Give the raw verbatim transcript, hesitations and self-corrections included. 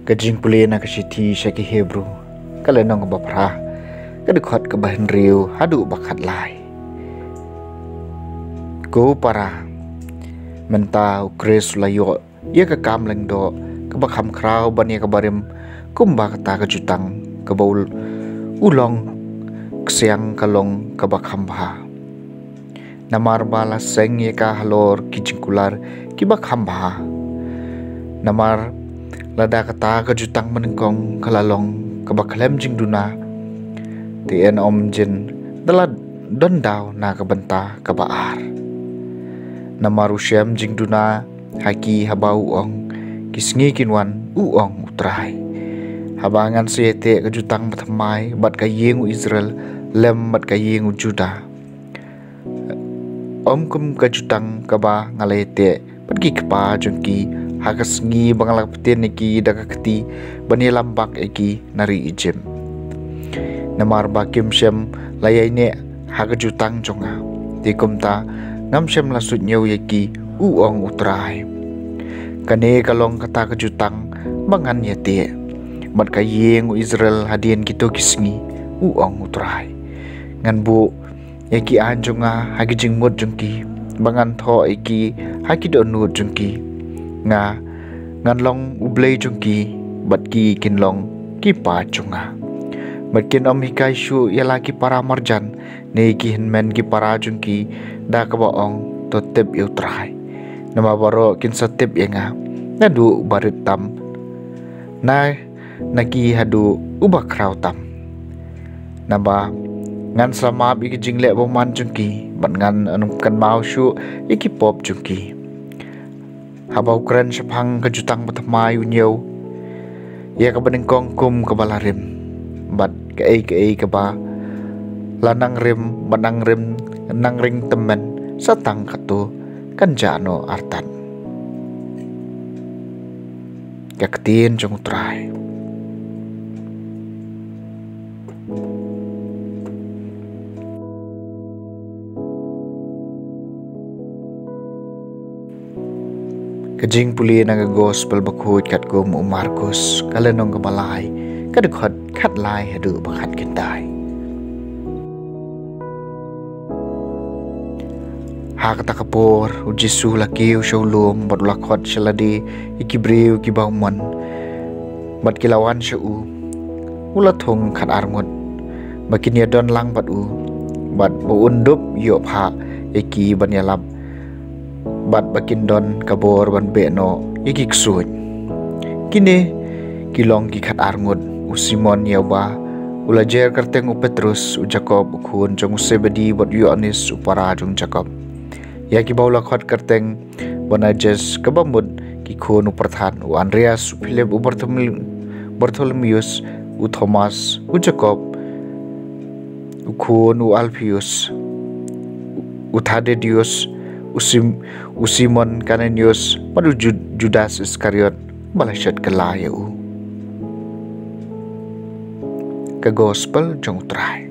Ka jingpule na ka shithi sha ki Hebru, ka lynnong kaba phra, ka dkhot kaba hynriew haduh ba khatlai. Ko para, mynta u Khrist u la ïoh ïa ka kam lyngdoh kaba kham khraw ban ïa kaba rim, kumba kata ka jutang kaba u, u long ksiang ka long kaba kham bha. Namar ba la seng ïa ka halor ki jingkular kiba kham bha. Namar lada kata ka jutang banyngkong ka la long kaba khlem jingduna, te yn ym jin da la don daw na ka bynta kaba ar. Namar u shem jingduna ha ki haba u ong, ki sngi kin wan, u ong u Trai. Haba ngan sa ïateh ka jutang bathymmai bad ka ïing u Israel lem bad ka ïing u Juda, ym kum ka jutang kaba nga la ïateh bad ki kpa jong ki ha ka sngi ba nga la pynbteng ïa ki da ka kti ban ïalam bak ïa ki na ri Ijipt. Namar ba kim shym la ïaineh ha ka jutang jong nga, te kumta ngam shym la suidñiew ïa ki, u ong u Trai. Kane ka long kata ka jutang ba ngan ïateh bad ka ïing u Israel hadien kito ki sngi, u ong u Trai. Ngan buh ïa ki aiñ jong nga ha ki jingmut jong ki, ba ngan thoh ïa ki ha ki dohnud jong ki. Nga, ngan long u Blei jong ki bad ki kin long ki paid jong nga. Bad kin ym hikai shuh ïa la ki para marjan ne ki hynmen ki para jong ki da kaba ong, to tip ïa u Trai. Namar baroh kin sa tip ïa nga, naduh uba rit tam na na ki haduh uba khraw tam. Naba ngan sa map ïa ki jingleh bymman jong ki bad ngan ym kynmaw shuh ïa ki pop jong ki. Haba u kren shaphang ka jutang bathymmai u ñiew ïa ka banyngkong kum kaba la rim, bad kaei kaei kaba la nang rim bad nang rim nang ring tymmen, sa tang kato kan jah noh artat. Ka ktien jong u Trai. Ka jingpule na ka gospel bakhuid katkum u Markus, ka lynnong kaba lai, ka dkhot khatlai haduh ba khatkhyndai. Ha kata ka por, u Jisu u la kiew sha u lum bad u la khot sha lade ïa ki briew kiba u mon, bad ki la wan sha u. U la thung khatar ngut ba kin ïadon lang bad u, bad ba un dup ïoh phah ïa ki ban ïalap, bad ba kin don ka bor ban beh noh ïa ki ksuid. Kine ki long ki khatar ngut: u Simon ïa uba u la jer kyrteng u Petrus, u Jakob u khun jong u Sebedi bad u Ïoannis u para jong u Jakob. Ïa kiba u la khot kyrteng Boanerges, kaba mut ki khun u pyrthat, u Andreas, u Philip, u Bartholomew-, Bartholomeus, u Thomas, u Jakob u khun u Alpheus, u Thaddeus, u Sim-, u Simon Kananius, bad u Jud-, Judas Iskariot, ba la shet kylla ïa u. Ka gospel jong u Trai.